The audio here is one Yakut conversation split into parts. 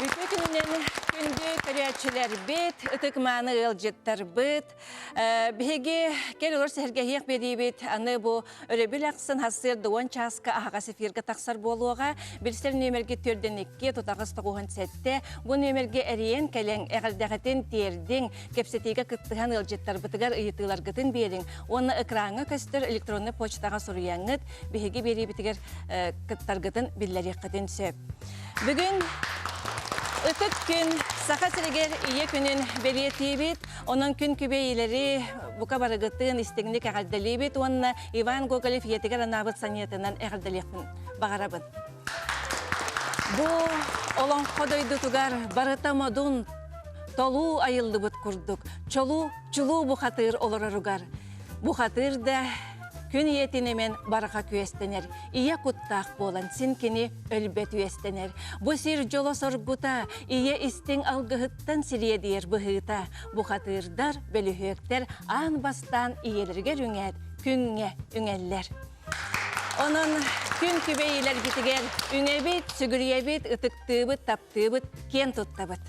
Үтүө күнүнэн күндү көрөөччүлэрбит, ытык-мааны ыалдьыттарбыт, Биһиги кэл олор сэһэргэһиэх биэриибит аны бу өрөбүл ахсын сарсыарда 10 чааска аһаҕас эфиргэ тахсар буолуоҕа. Билсэр нүөмэргэ 4 2 тутаҕыс 97 бу нүөмэргэ эрийэн кэлэн эҕэрдэҕитин тиэрдиҥ, кэпсэтиигэ кыттыһан ыалдьыттарбытыгар ыйытыыларгытын биэриҥ уонна экраҥҥа көстөр электроннай почтаҕа суруйаҥҥыт биһиги биэриибитигэр кыттаргытын биллэриэххитин сөп. Бүгүн Ытык күн Саха сиригэр Ийэ күнүн бэлиэтиибит. Онон күн күбэйилэри бука барыгытын истиҥник эҕэрдэлиибит уонна Иван Гоголев ийэтигэр анаабыт саниятынан эҕэрдэлиэхпин баҕарабын. Бу олоҥхо дойдутугар барыта модун толуу айыллыбыт курдук чолуу чулуу бухатыыр олороругар бухатыыр да күн ийэтин эмэн барҕа күөстэнэр ийэ куттаах буолан син кини өлбөт үөстэнэр бу сир дьоло соргута ийэ истиҥ алгыһыттан сириэдийэр быһыыта бухатыырдар бөлүһүөктэр аан бастаан ийэлэригэр үҥээт күҥҥэ үҥэллэр Онон күн күбэйилэргитигэр үҥэбит, сүгүрүйэбит, ытыктыыбыт, таптыыбыт, киэн туттабыт.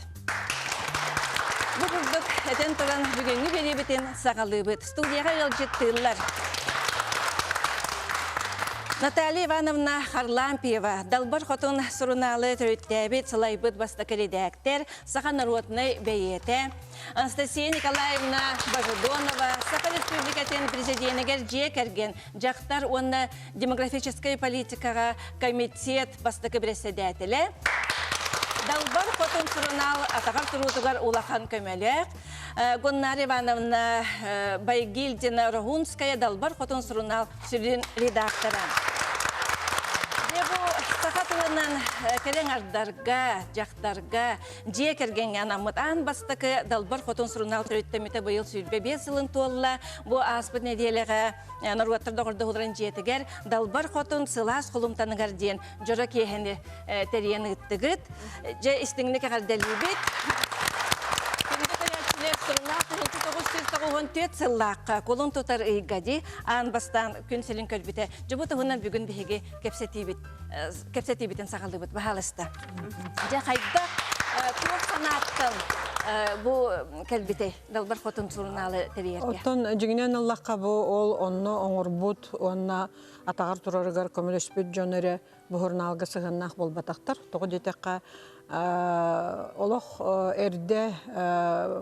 Бу курдук этэн туран бүгүҥҥү биэриибитин саҕалыыбыт. Студияҕа ыалдьыттыыллар. Наталья Ивановна Харлампьева, Далбар Хотун сурунаалы төрүттээбит, салайбыт бастакы редактор, саха народнай бэйиэтэ, Анастасия Николаевна Божедонова, Саха Республикатын президенигэр дьиэ кэргэн, дьахтар уонна демографическай политикаҕа комитет бастакы бэрэссэдээтэлэ, Далбар Хотун сурунаал атаҕар туруутугар улахан көмөлөөх, Гуннар Ивановна Байгильдина Рогунская Далбар Хотун сурунаал сүрүн редактора. Дьэ бу саха тылынан кэлэн ардарга, дьахтарга, Дьиэ кэргэҥҥэ анаммыт аан бастакы Далбар Хотун сурунаал төрүттэммитэ быйыл 25 сылын туолла. Бу ааспыт нэдиэлэҕэ норуоттар доҕордоһууларын дьиэтигэр Далбар Хотун сылаас холумтаныгар диэн дьоро киэһэни тэрийэн ыыттыгыт. Дьэ истиҥник эҕэрдэлиибит. Күндү көрөөччүлэр, сурунаал 1994 сыллаахха кулун тутар ыйга ди аан бастаан күн сирин көрбүтэ. Дьэ бу туһунан бүгүн биһиги кэпсэтиибит кэпсэтиибитин саҕалыыбыт, баһаалыста. Дьэ, хайдах, туох санааттан бу кэлбитэй Далбар Хотун сурунаалы тэрийэргэ? Оттон дьиҥинэн ыллахха бу ол онно оҥорбут уонна атаҕар турарыгар көмөлөспүт дьон эрэ бу сурунаалга сыһыаннаах буолбатахтар. Тоҕо диэтэххэ, олох эрдэ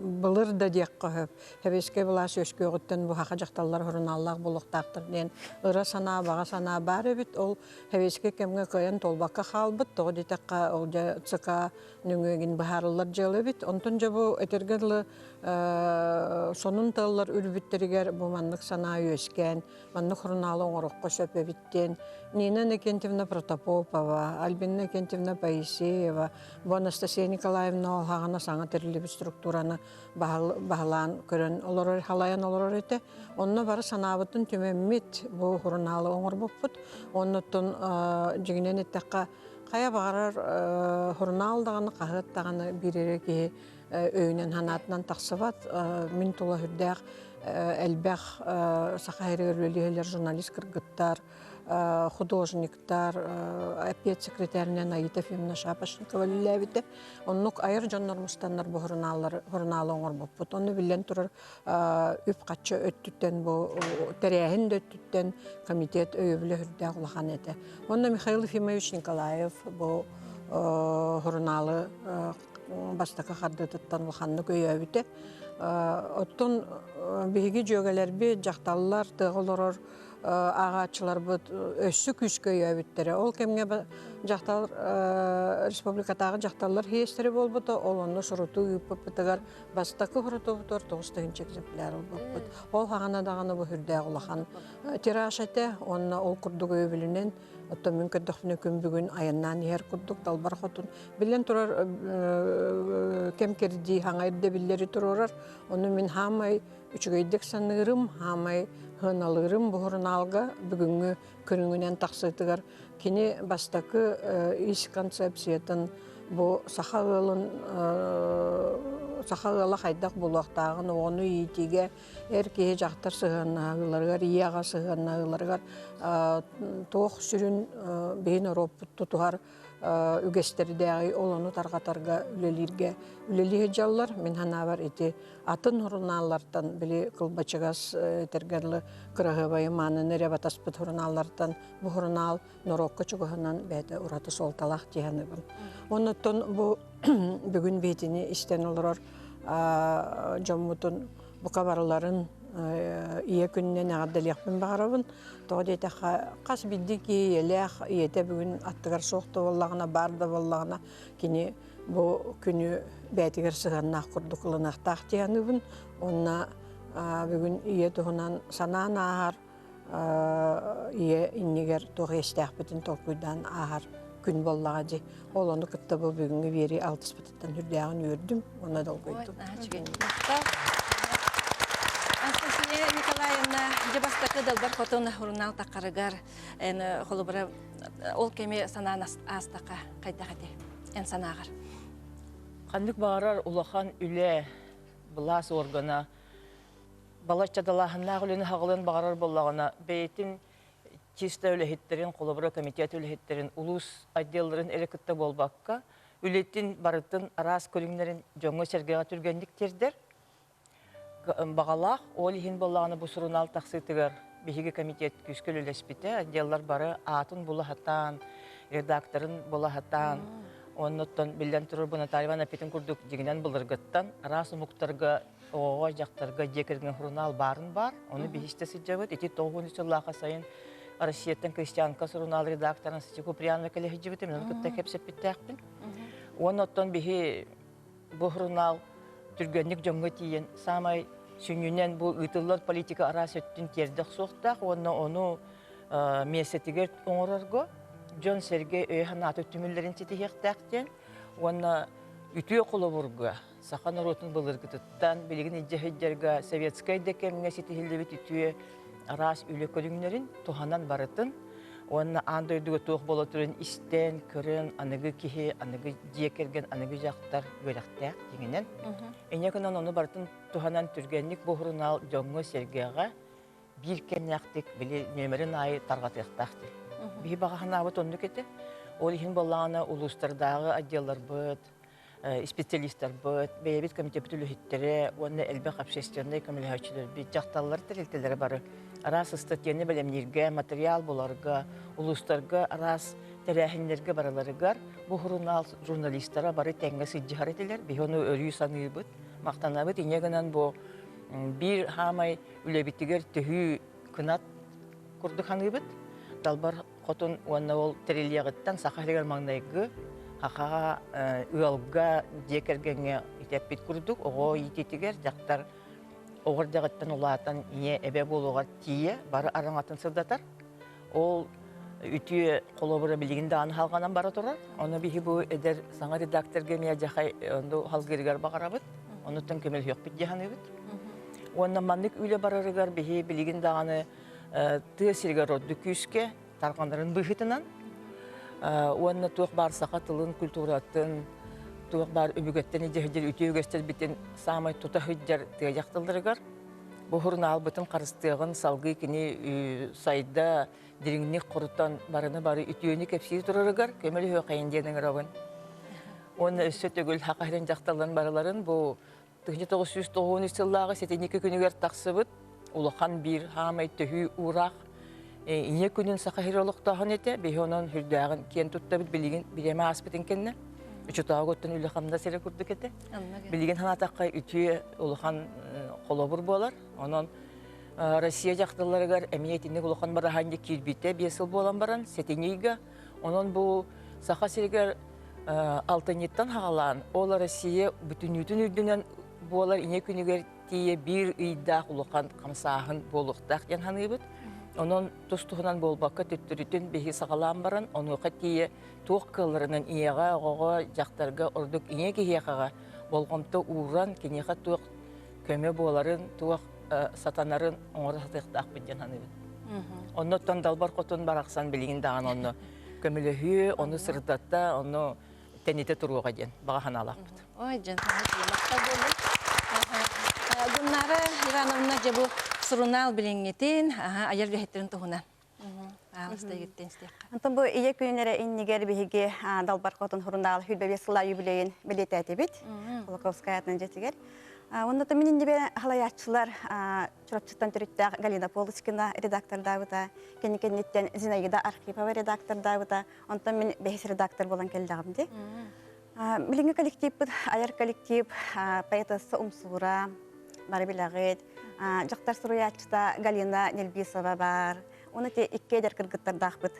былыр да диэххэ сөп. Сэбиэскэй былаас үөскүөҕүттэн бу саха дьахталлар сурунааллаах буолуохтаахтар диэн ыра санаа, баҕа санаа баар эбит. Ол Сэбиэскэй кэмҥэ кыайан туолбакка хаалбыт, тоҕо диэтэххэ, ол дьэ ЦК нөҥүөгүн быһаарыллар дьыала эбит. Онтон дьэ бу этэргэ дылы сонун тыллар үрбүттэригэр бу маннык санаа үөскээн, маннык сурунаалы оҥоруохха сөп эбит диэн Нина Иннокентьевна Протопопова, Альбина Иннокентьевна Поисеева, бу Анастасия Николаевна ол хаҕана саҥа тэриллибит структураны баһылаан көрөн олорор, халайан олорор этэ. Онно бары санаабытын түмэммит бу сурунаалы оҥорбуппут. Оннуттан дьиҥинэн эттэххэ, хайа баҕарар сурунаал даҕаны, хаһыат даҕаны биир эрэ киһи өйүнэн санаатынан тахсыбат. Мин тула сүрдээх элбэх саха сиригэр үлэлиһэлэр журналист кыргыттар, художниктар, оппет секретарынан Аита Ефимовна Шапошникова үлэлээбитэ. Оннук айар дьоннор мустаннар бу сурунааллары сурунаалы оҥорбуппут. Онно биллэн турар үп-харчы өттүттэн бу тэрээһин да өттүттэн комитет өйөбүлэ сүрдээх улахан этэ. Онно Михаил Ефимович Николаев бу сурунаалы бастакы хардыытыттан улаханнык өйөөбүтэ. Оттон биһиги дьүөгэлэрбит, дьахталлар, тыаҕа олорор ааҕааччыларбыт өссө күүскэ өйөөбүттэрэ. Ол кэмҥэ дьахтар республикатааҕы дьахталлар съезтэрэ буолбута, ол онно сурутуу ыыппыппытыгар бастакы сурутуубутугар 9000 экземпляр ылбыппыт. Ол хаҕана даҕаны бу сүрдээх улахан тираж этэ уонна ол курдук өйөбүлүнэн оттон мин көрдөхпүнэ күн бүгүн айаннаан иһэр курдук далбар хотун биллэн турар кэм кэрдии хаҥа ирдэбиллэри туруорар ону мин хаамай Үчүгэйдик саныырым, хаамай сыаналыырым бу сурунаалга бүгүҥҥү көрүҥүнэн тахсыытыгар кини бастакы ис концепциятын бу саха ыалын саха ыала хайдах буолуохтааҕын оҕону иитиигэ эр киһи дьахтар сыһыаннаһыыларыгар, ийэ аҕа сыһыаннаһыыларыгар туох сүрүн биһи норуоппут тутуһар үгэстэрдээҕи ол ону тарҕатарга үлэлииргэ үлэлии сылдьаллар. Мин санаабар ити атын сурунааллартан били кылбачыгас этэргэ дылы кыраһыабайы маанын эрэ батаспыт сурунааллартан бу сурунаал норуокка чугаһынан бэйэтэ ураты суолталаах дии саныыбын. Оннуттан бу бүгүн биһитини истэн олорор дьоммутун бука барыларын ийэ күнүнэн эҕэрдэлиэхпин баҕарабын. Тоҕо диэтэххэ, хас биирдии киһи ийэлээх, ийэтэ бүгүн аттыгар суох да буоллаҕына, баар да буоллаҕына, кини бу күнү бэйэтигэр сыһыаннаах курдук ылыныахтаах дии саныыбын. Уонна бүгүн ийэ туһунан санаан ааһар, ийэ иннигэр туох иэстээхпитин толкуйдаан ааһар күн буоллаҕа дии. Ол ону кытта бу бүгүҥҥү биэрии алтыспытыттан сүрдээҕин үөрдүм уонна долгуйдум. Анастасия Николаевна, дьэ бастакы Далбар Хотун сурунаал таххарыгар эн холобура ол кэми санаан аастаха хайдах эти эн санааҕар? Ханнык баҕарар улахан үлэ, былаас органа балачча далааһыннаах үлэни хаҕылыан баҕарар буоллаҕына, бэйэтин чисто үлэһиттэрин, холобура комитет үлэһиттэрин, улуус отделларын эрэ кытта буолбакка, үлэтин барытын араас көрүҥнэрин дьоҥҥо-сэргэҕэ түргэнник тиэрдэр. Баҕалаах, ол иһин буоллаҕына бу сурунаал тахсыытыгар биһиги комитет күүскэ үлэлэспитэ, отделлар бары аатын була сатаан, редакторын була сатаан, оннуттан биллэн турар бу Наталья Ивановна эппитин курдук дьиҥинэн былыргыттан араас омуктарга оҕоҕо, дьахтарга дьиэ кэргэн сурунаал баарын баар. Ону биһи истэ сылдьабыт. Ити 90 сыллаахха сайын Россияттан Крестьянка сурунаал редакторын Сити Куприянова кэлэ сылдьыбытым. Ону кытта кэпсэппиттээхпин. Уонна оттон биһи бу сурунаал түргэнник дьоҥҥо тиийэн саамай сүнньүнэн бу ыытыллар политика араас өттүн тиэрдэх суохтаах уонна ону миэстэтигэр оҥорорго дьон-сэргэ өйө-санаата түмүллэрин ситиһиэхтээх диэн уонна үтүө холобурга саха норуотун былыргытыттан билигин илдьэ сылдьарга советскай да кэмҥэ ситиһиллибит үтүө араас үлэ көрүҥнэрин туһанан барытын уонна аан дойдуга туох буола турарын истэн, көрөн аныгы киһи, аныгы дьиэ кэргэн, аныгы дьахтар үөрэхтээх дьиҥинэн. Инньэ гынан ону барытын туһанан түргэнник бу сурунаал дьоҥҥо-сэргэҕэ биир кэмнээхтик били нүөмэрин аайы тарҕатыахтаах дии. Биһи баҕа санаабыт оннук этэ. Ол иһин буоллаҕына улуустардааҕы отделларбыт, специалистарбыт, бэйэбит комитеппит үлэһиттэрэ уонна элбэх общественнай көмөлөһөөччүлэрбит, дьахталлар тэрилтэлэрэ бары араас ыстатыйаны бэлэмнииргэ, материал буларга, улуустарга араас тэрээһиннэргэ барыларыгар бу сурунаал журналистара бары тэҥҥэ сылдьыһар этилэр. Биһи ону өрүү саныыбыт, махтанабыт. Инньэ гынан бу биир хаамай үлэбитигэр төһүү кынат курдук саныыбыт. Далбар Хотун уонна ол тэриллиэҕиттэн саха сиригэр маҥнайгы сахаҕа ыалга дьиэ кэргэҥҥэ итэппит курдук оҕо иитиитигэр дьахтар оҕо эрдэҕиттэн улаатан ийэ эбэ буолуоҕар тиийэ бары араҥатын сырдатар. Ол үтүө холобура билигин даҕаны халҕанан бара турар. Ону биһи бу эдэр саҥа редакторга эмиэ дьахай онду халгыырыгар баҕарабыт. Онуттан көмөлөһүөхпүт дии саныыбыт. Уонна маннык үлэ барарыгар биһи билигин даҕаны тыа сиригэр ордук күүскэ тарҕанарын быһыытынан уонна туох баар саха тылын, культуратын, туох баар өбүгэттэн идьэһидир үтүө үгэстэрбитин саамай тута сылдьар тыа дьахталларыгар бу сурунаалбытын харыстыаҕын салгыы кини сайда дириҥник хорутан барыны бары үтүөнү кэпсии турарыгар көмөлөһүөххэйин диэн ыҥырабын. Уонна өссө төгүл саха сирин дьахталларын барыларын бу 1993 сыллааҕы сэтинньи күнүгэр тахсыбыт улахан биир хаамай төһүү уураах Ийэ күнүн Саха сирэ олохтооһун этэ. Биһи онон сүрдээҕин киэн туттабыт билигин бириэмэ ааспытын кэннэ. Учутааҕы оттон үлэ-хамнас эрэ курдук этэ. Билигин санаатахха үтүө улахан холобур буолар. Онон Россия дьахталларыгар эмиэ итинник улахан бараһаанньа киирбитэ биэс сыл буолан баран сэтинньи ыйга. Онон бу Саха сиригэр алтынньыттан хаҕалаан ол Россия бүтүннүүтүн үрдүнэн буолар ийэ күнүгэр тиийэ биир ыйдаах улахан хамсааһын буолуохтаах диэн саныыбыт. Онон тус-туһунан буолбакка төттөрүтүн биһи саҕалаан баран онуоха тиийэ туох кыалларынан ийэҕэ, оҕоҕо, дьахтарга ордук ийэ киһиэхэҕэ болҕомто ууран киниэхэ туох көмө буоларын, туох сатанарын оҥоро сатыахтаахпыт диэн саныыбын. Оннуттан Далбар Хотун барахсан билигин даҕаны онно көмөлөһүү, ону сырдатта, ону тэнитэ туруоҕа диэн баҕа санаалаахпыт. Ой, дьон, махтал буоллун. Гульнара Ивановна дьэ бу сурунаал билиҥҥитин, айар үлэһиттэрин туһунан. Онтон бу ийэ күнүн эрэ иннигэр биһиги Далбар Хотун сурунаал 25 сыллаах юбилейын бэлиэтээтибит Кулаковская аатынан дьиэтигэр. Онно мин иннибэ халайааччылар Чурапчыттан төрүттээх Галина Полочкина редактордаабыта, кэнни кэнниттэн Зинаида Архипова редактордаабыта, онтон мин бэһис редактор буолан кэллэҕим дии. Билиҥҥи коллективпыт айар коллектив поэтесса Умсуура, бары билэҕит, дьахтар суруйааччыта Галина Нельбисова баар, Оны те икки эдэр кыргыттардаахпыт.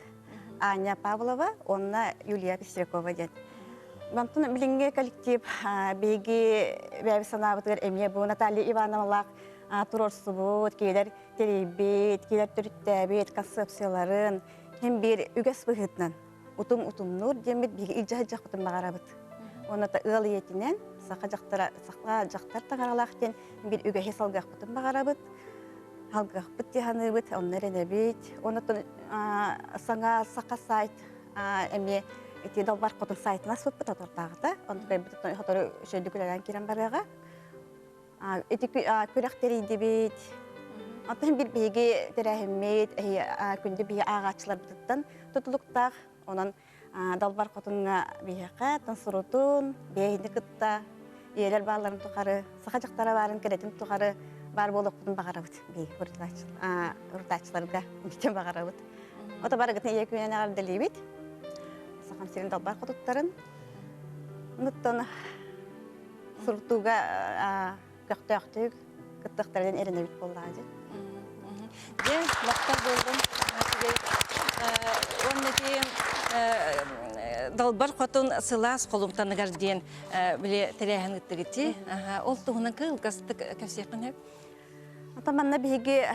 Аня Павлова уонна Юлия Пестрякова диэн. Онтон билиҥҥи коллектив биһиги бэйэбит санаабытыгар эмиэ бу Наталья Ивановалаах туруорсубут, киилэр тэрийбит, киилэр төрүттээбит концепцияларын хим биир үгэс быһыытынан утум утумнуур диэммит биһиги илдьэ сылдьыахпытын баҕарабыт. Уонна ыал ийэтинэн саха дьахтара саха дьахтар таҥаралаах диэн биир үгэһи салгыахпытын баҕарабыт. Алгыахпыт дии саныыбыт, онно эрэнэбит. Онтон саҥа саха сайт эмиэ ити Далбар Хотун сайтына сыппыт отортааҕыта. Онтукайбыт сотору үчүгэйдик үлэлээн киирэн барыаҕа. Ити күрэх тэрийдибит. Онтон бир биһиги тэрээһиммит, күндү биһи ааҕааччыларбытыттан тутулуктаах. Онон Далбар Хотуҥҥа биһиэхэ тон сурутун, бэйэни кытта ийэлэр баалларын тухары, саха дьахтара баарын кэрэтин тухары баар буолуохпутун баҕарабыт бии урутааччыларга бүтэн баҕарабыт. Ото барыгытын ийэ күнүнэн эҕэрдэлиибит. Сахам сирин далбар хотуттарын. Онуттан сурутууга көхтөөхтүк кыттыахтарын эрэнэбит буоллаҕа дии. Дьэ, махтал буоллун. Уонна Далбар Хотун сылаас холумтаныгар диэн били тэрээһин ыттыгыти. Ол туһунан кылгастык кэпсиэххин сөп. Оттон манна биһиги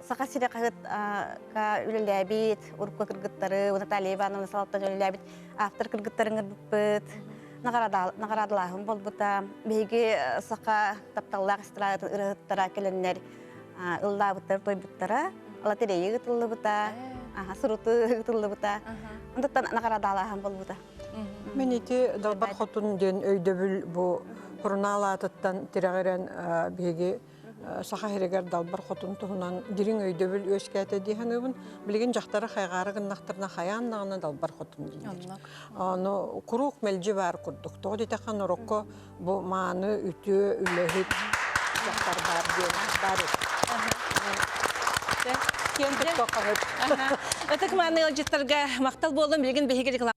Саха сирэ хаһыатка үлэлээбит, урукку кыргыттары, Наталья Ивановна салалтан үлэлээбит автор кыргыттарын ыҥырбыппыт. Наҕараадалааһын буолбута. Биһиги саха тапталлаах эстрадатын ырыаһыттара кэлэннэр ыллаабыттара, тойбуттара. Лотерея ыытыллыбыта, сурутуу ыытыллыбыта. Онтон наҕараадалааһын буолбута. Мин ити Далбар Хотун диэн өйдөбүл бу сурунаал аатыттан тирэҕирэн биһиги Саха сиригэр Далбар Хотун туһунан дириҥ өйдөбүл үөскээтэ дии саныыбын. Билигин дьахтары хайҕаары гыннахтарына хайаан даҕаны Далбар Хотун дииллэр. Ону куруук мэлдьи баар курдук. Тоҕо диэтэххэ норуокка бу мааны, үтүө, үлэһит дьахтар баар диэн баар Киэн туттуохха Ытык мааны ыалдьыттарга махтал буоллун билигин биһиги реклама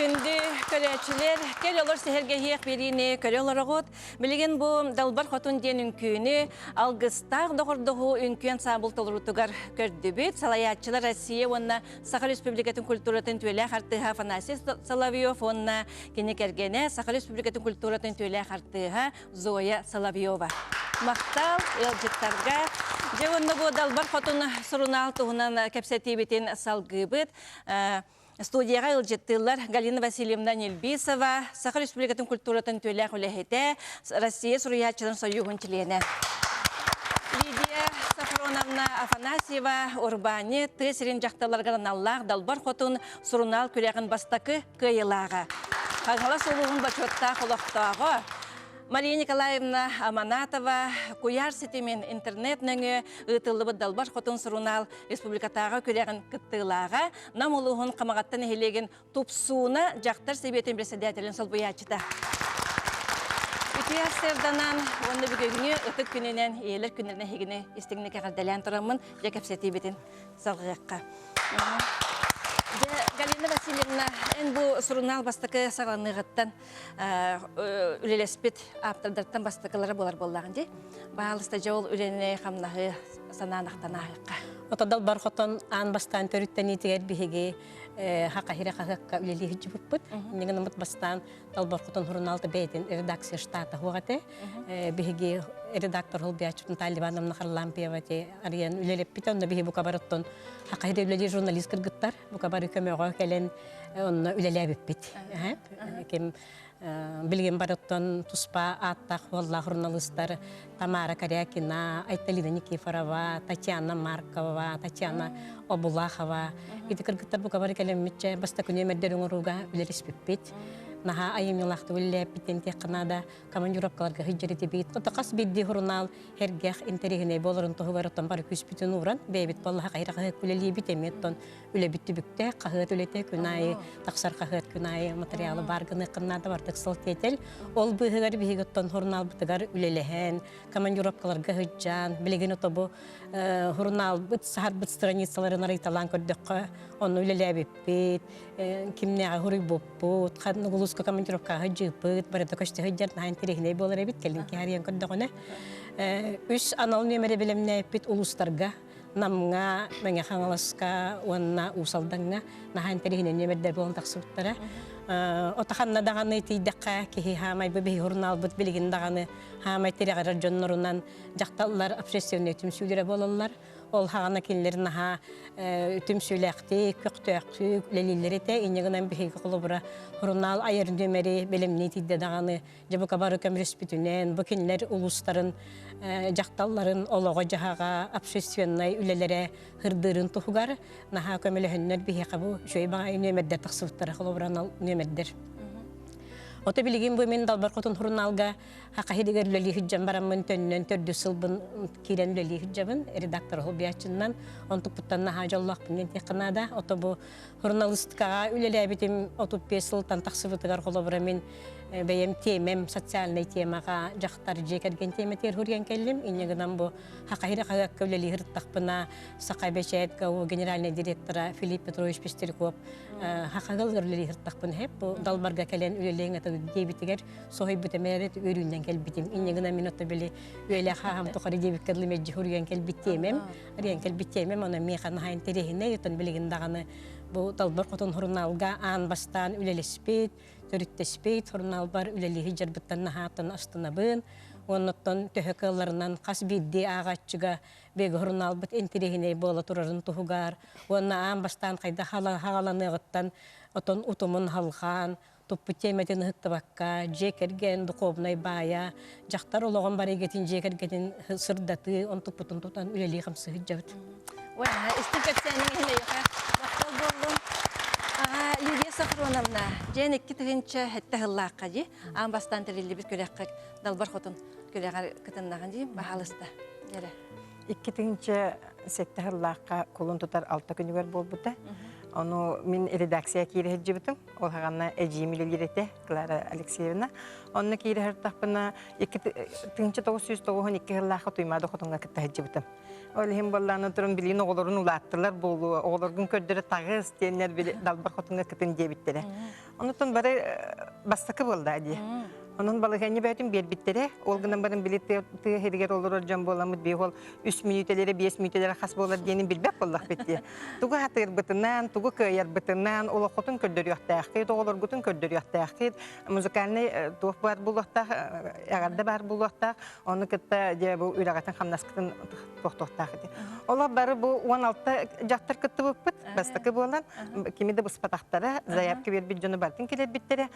Күндү көрөөччүлэр, кэл олор сэһэргэһиэх биэриини көрө олороҕут. Билигин бу Далбар Хотун диэн үҥкүүнү алгыстаах доҕордоһуу үҥкүү ансаамбыл толоруутугар көрдүбүт. Салайааччылар Россия уонна Саха Республикатын культуратын түөлээх артыыһа Афанасий Соловьев уонна кини кэргэнэ Саха Республикатын культуратын түөлээх артыыһа Зоя Соловьева. Махтал ыалдьыттарга. Дьэ уонна бу Далбар Хотун сурунаал туһунан кэпсэтиибитин салгыыбыт. Студияҕа ыалдьыттыыллар Галина Васильевна Нельбисова, Саха Республикатын культуратын түөлээх үлэһитэ, Россия суруйааччыларын сойууһун чилиэнэ. Лидия Сафроновна Афанасьева, урбаанньыт, тыа сирин дьахталларыгар аналлаах Далбар Хотун сурунаал күрэҕин бастакы кыайыылааҕа. Хаҥалас улууһун бочуоттаах олохтооҕо Мария Николаевна Аманатова куйаар ситимин интернет нөҥүө ыытыллыбыт Далбар Хотун сурунаал республикатааҕы күрэҕин кыттыылааҕа, Нам улууһун Хамаҕатта нэһилиэгин Тупсууна дьахтар сэбиэтин председателин солбуйааччыта. Үтүө сырданан уонна бүгүҥҥү ытык күнүнэн ийэлэр күннэрин эһигини истиҥник эҕэрдэлээн тураммын дьэ кэпсэтиибитин салҕыахха. Дьэ, Галина Васильевна, эн бу сурунаал бастакы саҕаланыаҕыттан үлэлэспит ааптардартан бастакылара буолар буоллаҕын дии. Баалыста дьэ ол үлэни хамнаһы санаан ахтан ааһыахха. Ото далбар хотон аан бастаан төрүттэниитигэр биһиги Хахахире хаһыакка үлэлии сылдьыбыппыт. Иннигин бастаан Далбар хотон сурунаалта бэйэтин редакция штата хуох этэ. Биһиги редактор Холбиаччыт Наталья Ивановна Харлампьева ти арыйан үлэлэппит. Онно биһи бука барыттан Хахахире үлэлиир журналист кыргыттар бука бары көмөҕө кэлэн онно үлэлээбиппит. Ким билигин барыттан туспа ааттаах уоллаах журналистар Тамара Корякина, Айталина Никифорова, Татьяна Маркова, Татьяна Обулахова. Ити кыргыттар бука бары кэлэммитчэ бастакы нүөмэрдэр оҥорууга үлэлэспиппит. Наһаа айымньылаахтык үлэлээппит диэххэ наада. Командировкаларга сылдьар этибит. Ото хас биирдии сурунаал сэргэх, интэриэһинэй буоларын туһугар оттон бары күүспүтүн ууран, бэйэбит буоллаха хайра хаһыат үлэлиибит эмиэ оттон үлэбит түбүктээх, хаһыат үлэтэ күн аайы тахсар хаһыат күн аайы материалы баар гыныаххын наада бардык сыл тиэтэл. Ол быыһыгар биһиги оттон сурунаалбытыгар үлэлэһэн, командировкаларга сылдьан, билигин ото бу сурунаалбыт саһарбыт страницаларын арыйталаан көрдөххө, онно үлэлээбиппит, кимнээҕи суруйбуппут, ханнык улууска командировкаҕа сылдьыыппыт, барыта көстө сылдьар наһаа интэриэһинэй буолар эбит, кэлин киһи арыйан көрдөҕүнэ. Үс анал нүөмэри бэлэмнээппит улуустарга Намҥа, Мэҥэ Хаҥаласка уонна Уус Алдаҥҥа наһаа интэриэһинэй нүөмэрдэр буолан тахсыбыттара. Ото ханна даҕаны тиийдэххэ киһи хаамай бу биһи сурунаалбыт билигин даҕаны хаамай тирэҕирэр дьоннорунан дьахталлар общественнай түмсүүлэрэ буолаллар. Ол хаҕана кинилэр наһаа түмсүүлээхтик, көхтөөхтүк үлэлииллэр этэ. Инньэ гынан биһиги холобура сурунаал айар нүөмэри бэлэмнии тиийдэ даҕаны Дьэ бука бары көмүрүспүтүнэн, бу кинилэр улуустарын дьахталларын олоҕо-дьаһаҕа, общественнай үлэлэрэ ырдыырын туһугар наһаа көмөлөһөннөр биһиэхэ бу үчүгэй баҕайы нүөмэрдэр тахсыбыттара, холобура анал нүөмэрдэр. Ото билигин бу мин Далбар Хотун сурунаалга Хахахидигэр үлэлии сылдьан бараммын төннөн төрдүс сылбын киирэн үлэлии сылдьабын редактор уһулбуйааччыннан онтукпуттан наһаа дьоллоохпун диэн диэххэ наада. Ото бу Журналисткаҕа үлэлээбитим 35 сылтан тахсыбытыгар холобура мин бэйэм тиэмэм социальнай темаҕа дьахтар дьиэ кэргэн тиэмэтигэр суруйан кэллим. Инньэ гынан бу Хахаһира хаһыакка үлэлии сырыттахпына Саха бэчээт ГАУ генеральнай директора Филипп Петрович Пестряков Хахаһылыгар үлэлии сырыттахпына хэп бу Далбарга кэлэн үлэлиэҥ этэ диэбитигэр соһуйбутум эрээри үөрүүнэн кэлбитим. Инньэ гынан мин отто били үөлээх хаһам тухары диэбиккэ дылы мэлдьи суруйан кэлбит тиэмэм. Ариан кэлбит тиэмэм онон миэхэ наһаа интэриэһинэй, оттон билигин даҕаны бу Далбар Хотун сурунаалга аан бастаан үлэлэспит, төрүттэспит сурунаалбар үлэлии сылдьарбыттан наһааттан астынабын. Уонна оттон төһө кыалларынан хас биирдии ааҕааччыга биһиги сурунаалбыт интэриэһинэй буола турарын туһугар уонна аан бастаан хайдах хаҕаланыаҕыттан отон утумун халҕаан туппут тиэмэтин ыһыктыбакка, дьиэ кэргэн духуобунай баайа, дьахтар олоҕун бары эйгэтин дьиэ кэргэнин сырдатыы, онтукпутун тутан үлэлии-хамсыы сылдьабыт. Ой, истиҥ кэпсээниҥ иһин эйиэхэ махтал буоллун. Лидия Сафроновна, дьиэн 2007 сыллаахха дии, аан бастаан тэриллибит күрэххэ Далбар Хотун күрэҕэр кытыннаҕын дии, баһаалыста. Эрэ. 2007 сыллаахха кулун тутар алта күнүгэр буолбута. Ону мин редакция киирэ сылдьыбытым. Ол хаҕана эдьиийим үлэлиир этэ, Клара Алексеевна. Онно киирэ сырыттахпына 1992 сыллаахха Туймаада хотуҥҥа кытта сылдьыбытым. Ол иһин буоллаана туран билигин оҕолорун улааттылар буолуо, оҕолоргун көрдөрө таҕыс диэннэр били далбар хотуҥҥа кытын диэбиттэрэ. Онутун бары бастакы буолла дии. Онон балаһыанньа бэйэтин биэрбиттэрэ. Ол гынан баран били тыа сиригэр олорор дьон буоламмыт биһи ол үс мүнүүтэлэрэ, биэс мүнүүтэлэрэ хас буолар диэнин билбэт буоллахпыт дии. Тугу хатыырбытынан, тугу кыайарбытынан олоххутун көрдөрүөхтээххит, оҕолоргутун көрдөрүөхтээххит, музыкальнай туох баар буолуохтаах, эҕэрдэ баар буолуохтаах, ону кытта дьэ бу үлэҕитин-хамнаскытын тохтуохтаах ити. Олох бары бу 16 дьахтар кыттыбыппыт, бастакы буолан, кими да быспатахтара, заявка биэрбит дьону барытын килэрбиттэрэ,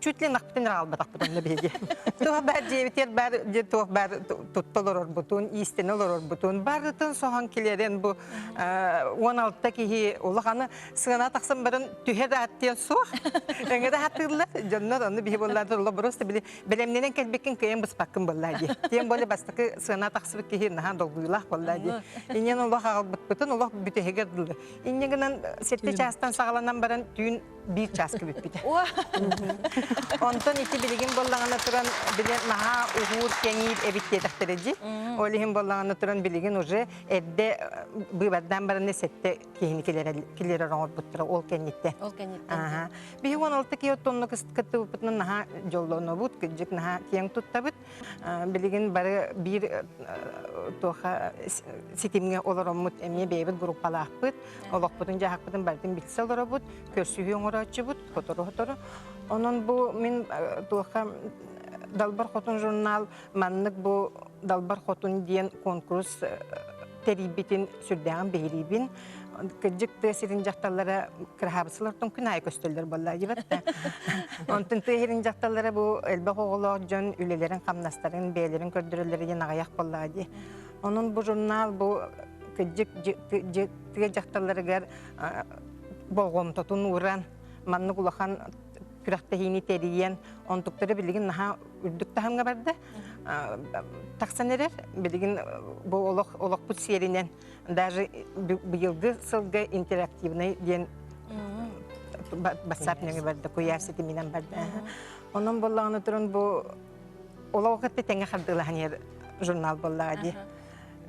чуть ли нахпытын аҕалбатахпыт онно биһиги. Туох баар дьиэбитигэр баар дьэ туох баар тутта олорорбутун, иистэнэ олорорбутун, барытын соһон килэрэн бу 16 киһи улаханы сыана тахсан баран түһэ да аттыан суох. Өҥө да хатыыллар. Дьоннор онно биһи буоллаатар просто били бэлэмнэнэн кэлбиккин кыайан быспаккын буоллаа дии. Тем более бастакы сыана тахсыбыт киһи наһаа долгуйуулаах буоллаа дии. Инньэн олох аҕалбыппытын олох бүтэһигэр дылы. Инньэ гынан сэттэ чаастан саҕаланан баран түүн биир чааска бүппүтэ. Онтон ити билигин буоллаҕына туран били наһаа уһуур кэҥиир эбит диэтэхтэрэ дии. Ол иһин буоллаҕына туран билигин уже эрдэ быыбардаан баран сэттэ киһини киллэрэр оҥорбуттара ол кэнниттэн. Ол кэнниттэн. Биһи 16 киһи оттонно кыттыбыппытынан наһаа дьоллонобут, кырдьык наһаа киэҥ туттабыт. Билигин бары биир туоха ситимҥэ олороммут эмиэ бэйэбит группалаахпыт, олохпутун-дьаһахпытын барытын билсэ олоробут, көрсүһүү оҥорооччубут, сотору-сотору. Онон бу мин туоха Далбар Хотун журнал маннык бу Далбар Хотун диэн конкурс тэрийбитин сүрдээҕин биһириибин. Кырдьык тыа сирин дьахталлара кыраһаабысылартан күн аайы көстөллөр буолла дибэт да. Онтон тыа сирин дьахталлара бу элбэх оҕолоох дьон үлэлэрин, хамнастарын, бэйэлэрин көрдөрөллөрө диэн аҕыйах буоллаҕа дии. Онон бу журнал бу кырдьык тыа дьахталларыгар болҕомтотун ууран маннык улахан күрэхтэһиини тэрийэн онтуктара билигин наһаа үрдүк таһымҥа барда тахсан эрэр билигин бу олох олохпут сиэринэн даже быйылгы сылга интерактивный диэн бассаап нөҥү барда куйаар ситиминэн барда онон буоллаҕына туран бу олоҕу кытта тэҥҥэ хардыылаһан иһэр журнал буоллаҕа дии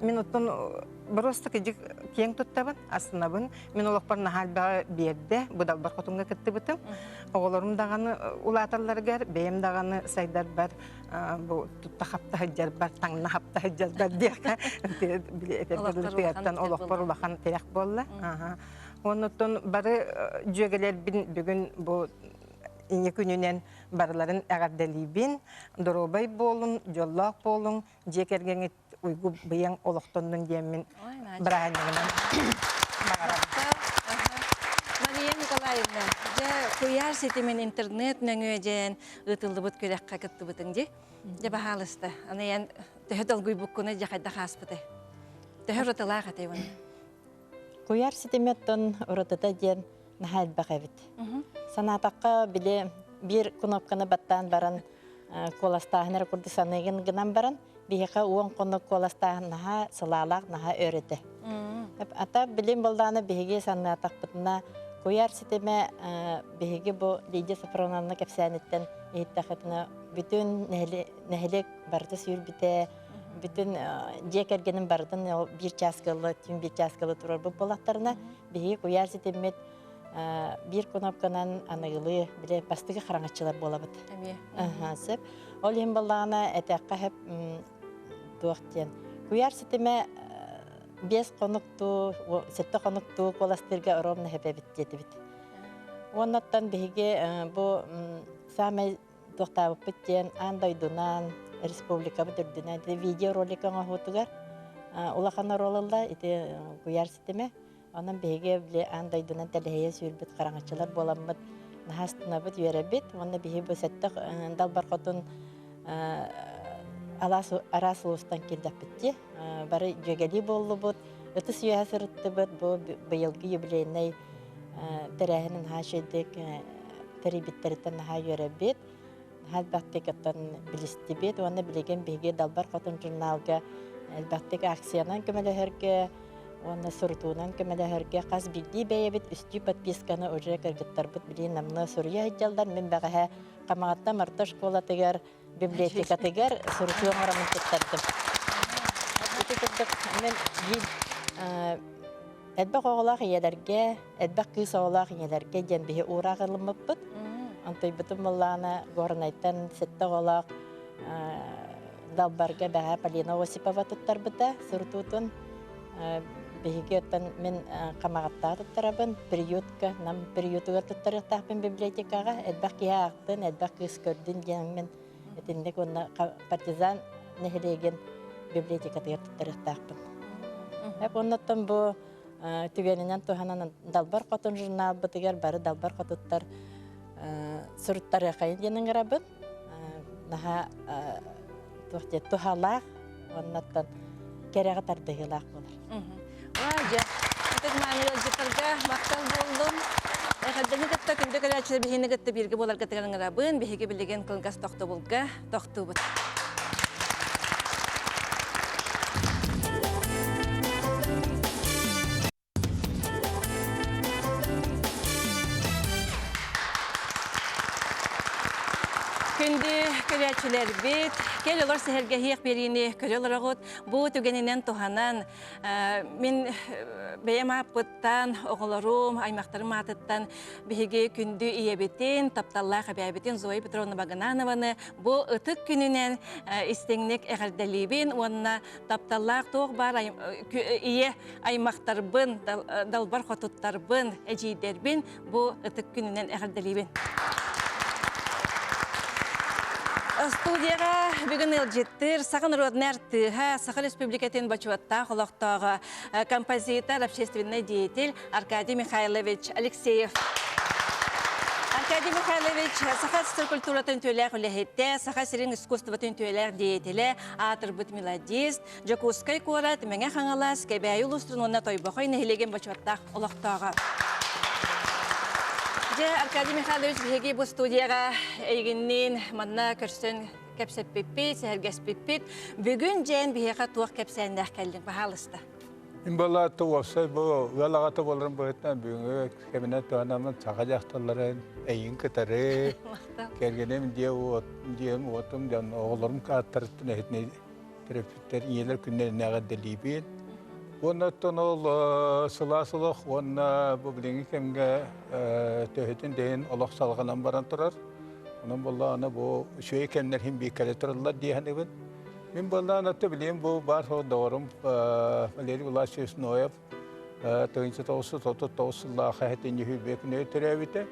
Мин оттон просто кыдьык киэҥ туттабын, астынабын. Мин олохпор наһаа элбэҕи биэрдэ, бу далбар хотуҥҥа кыттыбытым. Оҕолорум даҕаны улааталларыгар, бэйэм даҕаны сайдарбар, бу тутта-хапта сылдьарбар, таҥна-хапта сылдьарбар диэххэ, тыаттан олохпор улахан тирэх буолла. Оннуттан бары дьүөгэлэрбин бүгүн бу ийэ күнүнэн барыларын эҕэрдэлиибин. Доруобай буолуҥ, дьоллоох буолуҥ, дьиэ кэргэҥҥит уйгу быйаҥ олохтоннун диэммин бырааһынньыгынан баҕарабын. Мария Николаевна, дьэ куйаар ситимин интернет нөҥүө дьээн ыытыллыбыт күрэххэ кыттыбытыҥ дии. Дьэ баһаалыста, аны эн төһө долгуйбуккуна дьэ хайдах ааспытай? Төһө уратылаах этэй уонна? Куйаар ситими оттон уратыта диэн наһаа элбэх эбит. Санаатахха, били биир кнопканы баттаан баран куоластааһын эрэ курдук саныыгын гынан баран, биһиэхэ уон хонук куоластааһын наһаа сылаалаах, наһаа өр этэ. Ата билим болдаана биһиги санаатахпытына куйаар ситимэ биһиги бу Лидия Софроновна кэпсээниттэн иһиттэххитинэ бүтүн нэһилиэк барыта сүүрбүтэ, бүтүн дьиэ кэргэнин барытын биир чааска ыла, түүн биир чааска ыла турарбыт буоллахтарына, биһиги куйаар ситиммит биир кнопканан аныгылыы били бастакы хараҥаччылар буолабыт. Эмиэ. Сөп. Ол иһин буоллаҕына этэххэ сөп туох диэн. Куйаар ситимэ биэс хонуктуу, сэттэ хонуктуу куоластыырга ровно сөп эбит диэтибит. Уоннаттан биһиги бу саамай туохтаабыппыт диэн аан дойдунан, республикабыт үрдүнэн видеоролик оҥоһуутугар улахан оруол ылла ити куйаар ситимэ. Онон биһиги били аан дойдунан тэлэһийэ сүүрбүт хараҥаччылар буоламмыт наһаа астынабыт, үөрэбит. Уонна биһиги бу сэттэх далбар хотун алаас араас улуустан киирдэхпит дии. Бары дьүөгэлии буоллубут, ытыс үөһэ сырыттыбыт. Бу быйылгы юбилейнай тэрээһинин наһаа үчүгэйдик тэрийбиттэриттэн наһаа үөрэбит. Наһаа элбэхтик оттон билистибит уонна билигин биһиги Далбар Хотун журналга элбэхтик акциянан көмөлөһөргө. Уонна сурутуунан көмөлөһөргө хас биирдии бэйэбит үстүү подписканы уже кыргыттарбыт билигин намныы суруйа сылдьаллар. Мин бэҕэһээ Хамаҕатта орто школатыгар библиотекатыгар сурутуу оҥороммун туттардым. Ити курдук мен биир элбэх оҕолоох ийэлэргэ, элбэх кыыс оҕолоох ийэлэргэ диэн биһи уураах ылыммыппыт. Онтуйбутун буоллаҕына Горнайтан сэттэ оҕолоох Далбарга бэҕээ Полина Осипова туттарбыта сурутуутун. Биһиги оттон мин Хамаҕаттаҕа туттарабын, приютка, Нам приютугар туттарыахтаахпын библиотекаҕа. Элбэх киһи аахтын, элбэх кыыс көрдүн диэммин итинник уонна партизан нэһилиэгин библиотекатыгар туттарыахтаахпын. Оннуттан бу түгэнинэн туһанан Далбар Хотун журналбытыгар бары Далбар Хотуттар суруттарыахайын диэн ыҥырабын. Наһаа туох диэн туһалаах уоннаттан кэрэҕэ тардыһыылаах буолар. Дьэ, ытык мааны ыалдьыттарга махтал буоллун. Эҕэрдэни кытта күндү көрөөччүлэр биһигини кытта бииргэ буоларгытыгар ыҥырабын. Биһиги билигин кылгас тохтобулга тохтуубут. Күндү көрөөччүлэрбит, кэл олор сэһэргэһиэх биэриини көрө олороҕут. Бу түгэнинэн туһанан, мин бэйэм ааппыттан, оҕолорум, аймахтарым аатыттан биһиги күндү ийэбитин, тапталлаах эбээбитин Зоя Петровна Багынанованы бу ытык күнүнэн истиҥник эҕэрдэлиибин уонна тапталлаах туох баар ийэ аймахтарбын, далбар хотуттарбын, эдьиийдэрбин бу ытык күнүнэн эҕэрдэлиибин. Студияҕа бүгүн ыалдьыттыыр Саха народнай артыыһа, Саха Республикатын бочуоттаах олохтооҕо, композитор, общественный деятель Аркадий Михайлович Алексеев. Аркадий Михайлович Саха СССР культуратын үтүөлээх үлэһитэ, Саха сирин искусствотын үтүөлээх деятелэ, аатырбыт мелодист, Дьокуускай куорат, Мэҥэ Хаҥалас, Кэбээйи улуустарын уонна Тойбохой нэһилиэгин бочуоттаах олохтооҕо. Дьэ, Аркадий Михайлович, биһиги бу студияҕа эйигинниин манна көрсөн кэпсэппиппит, сэһэргэспиппит. Бүгүн дьээн биһиэхэ туох кэпсээннээх кэллиҥ, баһаалыста. Мин буолла уопсай бу ыал аҕата буоларым быһыытынан бүгүҥҥү кэминэн туһанаммын саха дьахталларын эйигин кытары кэргэним дьиэ уот дьиэм уотум дьон оҕолорум ааттарыттан эһитинэй төрөппүттэр ийэлэр күннэринээҕи эрдэлиибин. Уонна оттон ол сылаас олох уонна бу билиҥҥи кэмҥэ төһөтүн да иһин олох салҕанан баран турар. Онон буоллаҕына бу үчүгэй кэмнэр иһин биир кэлэ тураллар дии саныыбын. Мин буоллаҕына оттон билигин бу баар суох доҕорум Валерий Власьевич Ноев 1939 сыллаах эһэтин үһү күнүгэр төрөөбүтэ.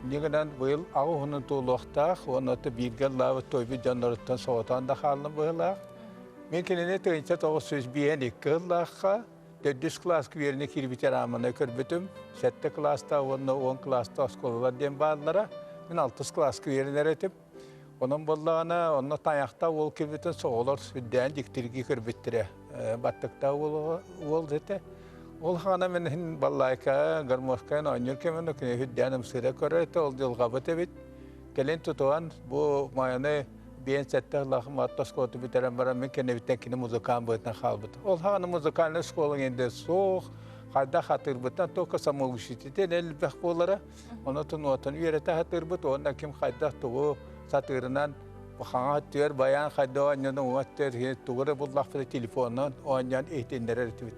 Инньэ гынан быйыл аҕа уһунун туолуохтаах уонна бииргэ ыллаабыт туойбут дьонноруттан соҕотоон да хааллым быһыылаах. Мин кинини 1952 сыллаахха төрдүс кылааска үөрэнэ киирбит арааманы көрбүтүм. Сэттэ кылаастаах уонна уон кылаастаах оскуолалар диэн бааллара. Мин алтыс кылааска үөрэнэр этим. Онон буоллаҕына, онно тайахтаах уол киирбитин соҕолор сүрдээн дьиктиргии көрбүттэрэ. Баттыктаах уол уол этэ. Ол хаана мин иһин баллайка, гармошкаан оонньуур кэмин күнү үрдээн ымсыыра көрөр этэ, ол дьылҕабыт эбит. Кэлин тутуһан бу Майаны биэн сэттэ сыллаах орто оскуолаты бүтэрэн баран мин кэннибиттэн кини музыкант быһыытынан хаалбыт. Ол хаана музыкальнай школа инде суох, хайдах хатыырбыттан только самоучитель элбэх буолара. Онотун уотун үөрэтэ сатыырбыт уонна ким хайдах тугу сатыырынан хаҥа өттүгэр баян хайдах оонньоно уҥа өттүгэр тугу эрэ буллахпыта телефонунан оонньоон иһитиннэрэр этибит.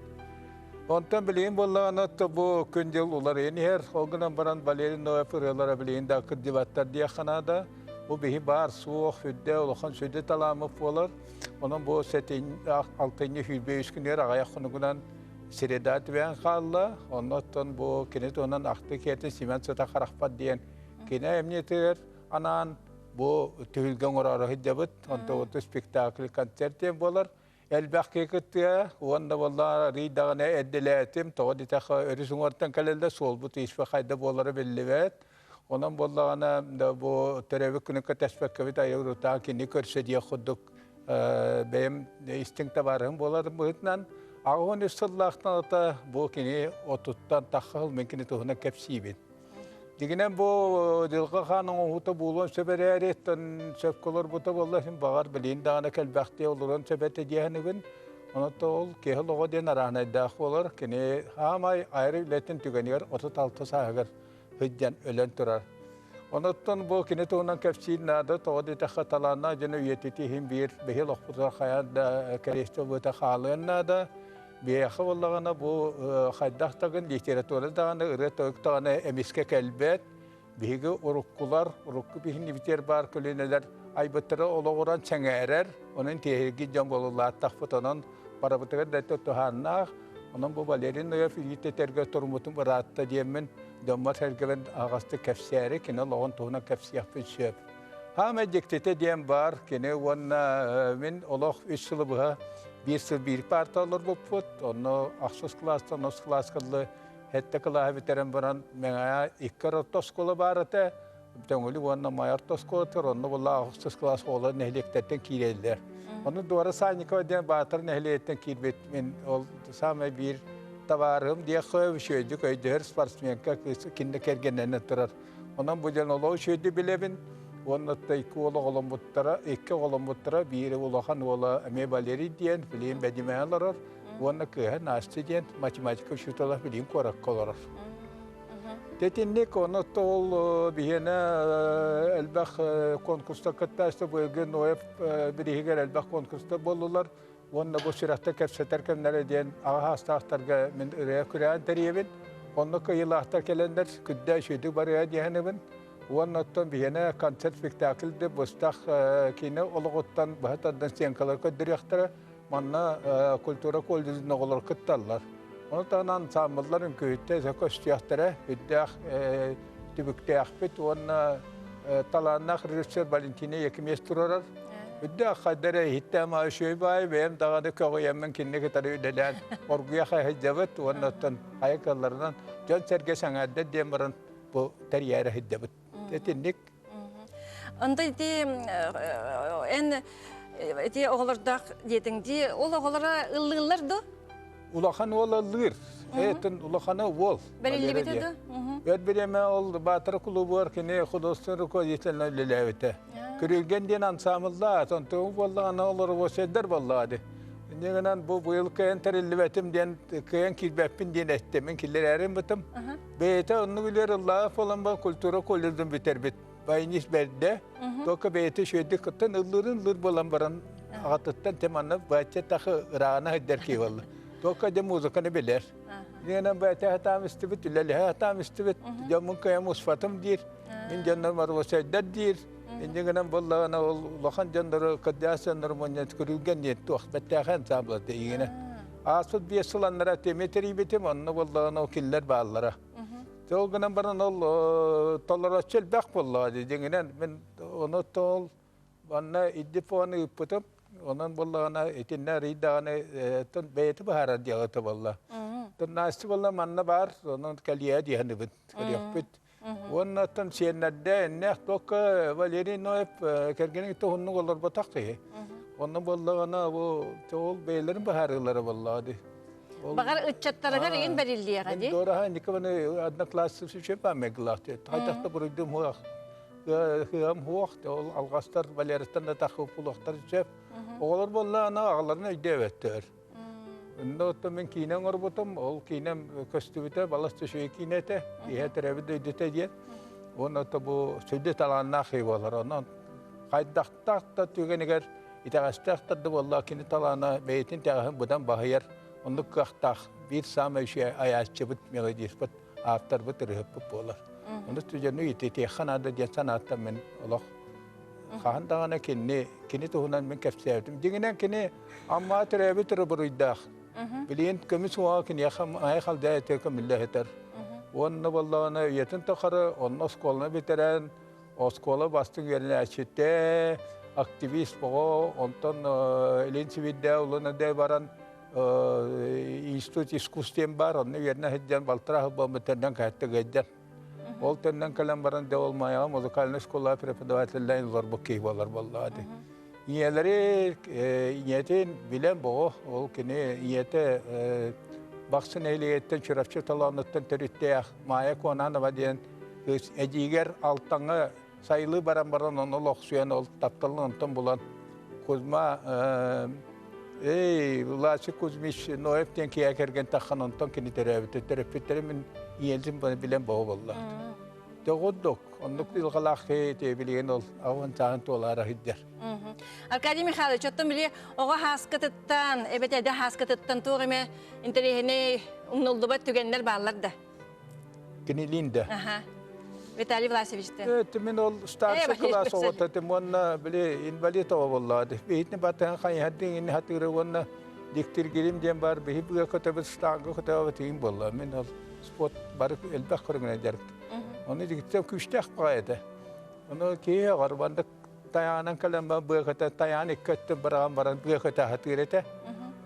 Онтон билигин буоллаҕына бу күн-дьыл уларыйан иһэр. Ол гынан баран Валерий Ноев ырыалара билигин да кырдьыбаттар диэххэ наада. Бу биһи баар суох сүрдэ улахан сүдү талааммыт буолар. Онон бу алтынньы 23 күнүгэр аҕыйах хонугунан Среда түбээн хаалла, оннуттан бу кини туһунан ахтыы киэтин Семен сыта харахпат диэн кини эмньитигэр анаан бу түһүлгэ оҥороору сылдьабыт. Онтон спектакль, концерт диэн буолар. Элбэх киһи кыттыа, уонна буолла арыый даҕаны эрдэлээтим, тоҕо диэтэххэ өрүс уҥуортан кэлэллэр, суолбут испэ хайда буолара биллибэт. Онон буоллаҕына бу төрөөбүт күнүн кэтэспэккэбит айылгытаан кини көрсө диэх курдук бэйэм истиҥ табаарыһым буоларын быһыытынан 83 сыллаахтан ата бу кини отуттан тахха сыл мин кини туһунан кэпсиибин. Дигинэн бу дьылҕа хаан оҥоһуута буолуон сөп эрээри, сөпкө олорбута буолла, син баҕар билигин даҕаны кэлбэхтии олоруон сөп этэ диэһинигин. Онон ол киһи олоҕо диэн араанайдаах буолар. Кини хаамай айар үлэтин түгэнигэр 36 сааһыгар сылдьан өлөн турар. Онуттан бу кини туһунан кэпсиир наада, тоҕо диэтэххэ талааннаах дьону үйэтитии иһин биир биһи олохпутугар хайаан да кэриэстэ быта хаалыан наада. Биһиэхэ буоллаҕына бу хайдах дагын литература даҕаны, ырыа-тойук даҕаны эмискэ кэлбэт. Биһиги уруккулар, урукку биһинибитигэр баар көлүөнэлэр айбыттара олоҕуран сэҥээрэр, онон тиэһиргит дьон буолулааттахпыт, онон барыбытыгар да туһааннаах. Онон бу Валерий Ноев илиитэтэргэ туруммутум ыраатта диэммин дьоммор-сэргэбин аһаҕастык кэпсээри, кини олоҕун туһунан кэпсиэхпин сөп. Хаамай дьиктитэ диэн баар, кини уонна мин олох үс сылы быһа биир сыл биир паарта олорбуппут, онно ахсыс кылаастан онус кылааска дылы Сэттэ кылааһы бүтэрэн баран Мэҥэҕэ икки орто оскуола баар этэ. Төҥүлү уонна Майа орто оскуолатыгар онно буолла ахсыс кылаас оҕолор нэһилиэктэртэн киирэллэр. Ону Дора Санникова диэн Баатыр нэһилиэгиттэн киирбит мин ол саамай биир табаарыһым диэххэ үчүгэйдик өйдөһөр спортсменка кыыс кинини кэргэннэнэн турар. Онон бу дьон олох үчүгэйдик билэбин. Уонна икки уол оҕоломмуттара, икки оҕоломмуттара, биири улахан уола эмиэ Валерий диэн, билигин Бэдьимэҕэ олорор. Уонна кыыһа Настя диэн математика учуутала билигин куоракка олорор. Тэтинник онно ол биһиэнэ элбэх конкурстар кыттааччы быйылгы Ноев бирииһигэр элбэх конкурстар буоллулар. Уонна бу сүрэхтэ кэпсэтэр кэмнэрэ диэн аҕа саастаахтарга мин ырыа күрэҕин тэрийэбин. Онно кыайыылаахтар кэлэннэр күндэ үчүгэйдик барыа диэхинибин. Уонна оттон биһиэнэ концерт-спектакль да быстах киинэ олоҕуттан быһа тардан сценкалар көрдөрүөхтэрэ. Манна культура колледжын оҕолор кытталлар. Ону таһынан ансаамбыллар үҥкүүһүттэр көстүөхтэрэ, үрдээх түбүктээхпит уонна талааннаах режиссер Валентина Якимец турарар. Үрдээх хайдара иһиттэм үчүгэй баай бэйэм даҕаны көҕүйэммин кинини кытары үлэлээн оргуйа хайдабыт уонна оттон хайа кыалларынан дьон-сэргэ сэҥээрдэр диэн баран бу тэрийээри сылдьабыт. Итинник Онто ити эн ити оҕолордоох диэтиҥ дии ол оҕолоро ыллыыллар ду? Улахан уол ыллыыр. Этин улахана уол. Бэриллибитэ ду? Өр бириэмэ ол Баатара клубугар кини художественный руководителинэн үлэлээбитэ. Күрүлгэн диэн ансаамыллаах, онтугун буоллаҕына олору седдер буоллаҕа дии. Инньэ гынан бу быйыл кыайан тэриллибэтим диэн кыайан киирбэппин диэн эттим. Мин киллэрээрим бытым. Бэйэтэ оннук үлэр ыллаах буолан ба культура колледжын бүтэрбит. Баянист бэрдэ. Только бэйэтэ үчүгэйдик кыттан ыллыырын ыллыыр буолан баран аҕатыттан те манна бачча тахы ырааҕына сылдьар киһи буолла. Только де музыканы билэр. Диэнэн бэйэтэ хатаам истибит, үлэлэһэ хатаам истибит. Дьоммун кыайан муспатым диир. Мин дьоннор марвосайдар диир. Инньэ гынан буоллаҕына ол улахан дьоннору, кырдьаҕас дьоннору мунньан күрүлгэн диэн туох бэртээхэй ансамбль игинэ. Ааспыт биэс сыл аннара теми тэрийбитим, онно буоллаҕына ол кинилэр бааллара. Ол гынан баран ол толорооччу элбэх буоллаҕа дии. Дьиҥинэн мин ону ол манна иддифоны ыыппытым. Онон буоллаҕына итиннэ арыйдаҕына бэйэтэ быһаарар дьыалата буолла. Настя буолла манна баар, онон кэлиэ диэхинибин көрүөхпүт. Уонна оттон сиэннэрдэ эннээх туокка Валерий Ноев кэргэнин туһуннук олорботох киһи. Онно буоллаҕына бу ол бэйэлэрин быһаарыылара буоллаҕа дии. Баҕар ыччаттарыгар игин бэриллиэҕэ дии. Дораха Николаевна одноклассник үчүгэй памятниклаах диэт. Хайдах да буруйдум хуох. Кыам хуох ол алҕастар Валерыттан да тахы пулуохтар сөп. Оҕолор буоллаҕына аҕаларын өйдөөбөттөр. Онно оттон мин киинэ оҥорбутум, ол киинэм көстүбүтэ, балас үчүгэй киинэ этэ, иһэ төрөөбүт дойдута диэн. Уонна ото бу сүдү талааннаах киһи буолар. Онон хайдахтаах да түгэнигэр итэҕэстээх да буолла кини талаана бэйэтин итэҕэһин быдан баһыйар оннук кыахтаах биир саамай үчүгэй айааччыбыт, мелодиспыт, ааптарбыт, ырыһыппыт буолар. Ону дьону ититиэххэ наада диэн санааттан мин олох Хаһан даҕаны кинини, кини туһунан мин кэпсээбитим. Дьиҥинэн кини Аммаҕа төрөөбүт эрэ буруйдаах. Билигин көмүс уҥуоҕа киниэхэ Майа Халдьаайытыгар көмүллэ сытар. Уонна буоллаҕына үйэтин тухары онно оскуоланы бүтэрэн, оскуола бастыҥ үөрэнээччитэ, активист оҕо, онтон Илин Сибиирдээ Улан-Удэ баран институт искусств диэн баар, онно үөрэнэ сылдьан балтараа сыл буолбут төрдөн кэһэттэ ыалдьан. Ол төннөн кэлэн баран дьэ ол Майаҕа музыкальнай школа преподавателлээн олорбут киһи буолар буоллаҕа дии. Ийэлэри ийэтин билэн боҕо ол кини ийэтэ Бахсы нэһилиэгиттэн Чурапчы толоонуттан төрүттээх Маайа Куонанова диэн кыыс эдьиигэр Алтаҥҥа сайылыы баран баран ону олохсуйан ол тапталын онтон булан Кузьма. Эй, Власий Кузьмич Ноев диэн киһи кэргэн таххан онтон кини төрөөбүтэ. Төрөппүттэрим мин ийэлим билэн боҕо буолла. Тоҕурдук, оннук дьылҕалаах киһи билигин ол аҕын сааһын туолаара сылдьар. Аркадий Михайлович, оттон били оҕо һааскытыттан, эбэтэ эдэ һааскытыттан туох эмэ интэриэһинэй умнуллубат түгэннэр бааллар да? Кинилиин да. Аха. Виталий Власевичтен. Э, мин ол старший класс оҕото этим уонна били инвалид оҕо буоллаҕа. Биһитини батыһан хайыһардыҥ ини хатыыры уонна диктиргирим диэн бар биһи быа көтөбүт штанга көтөбүт иин буолла. Мин ол спорт бары элбэх көрүҥүнэн дьарык. Ону дигиттэн күүстээх баҕайы этэ. Ону киһи оҕор бандык тайаанан кэлэн баран быаката тайаан икки өттүн быраҕан баран быаката хатыыр этэ.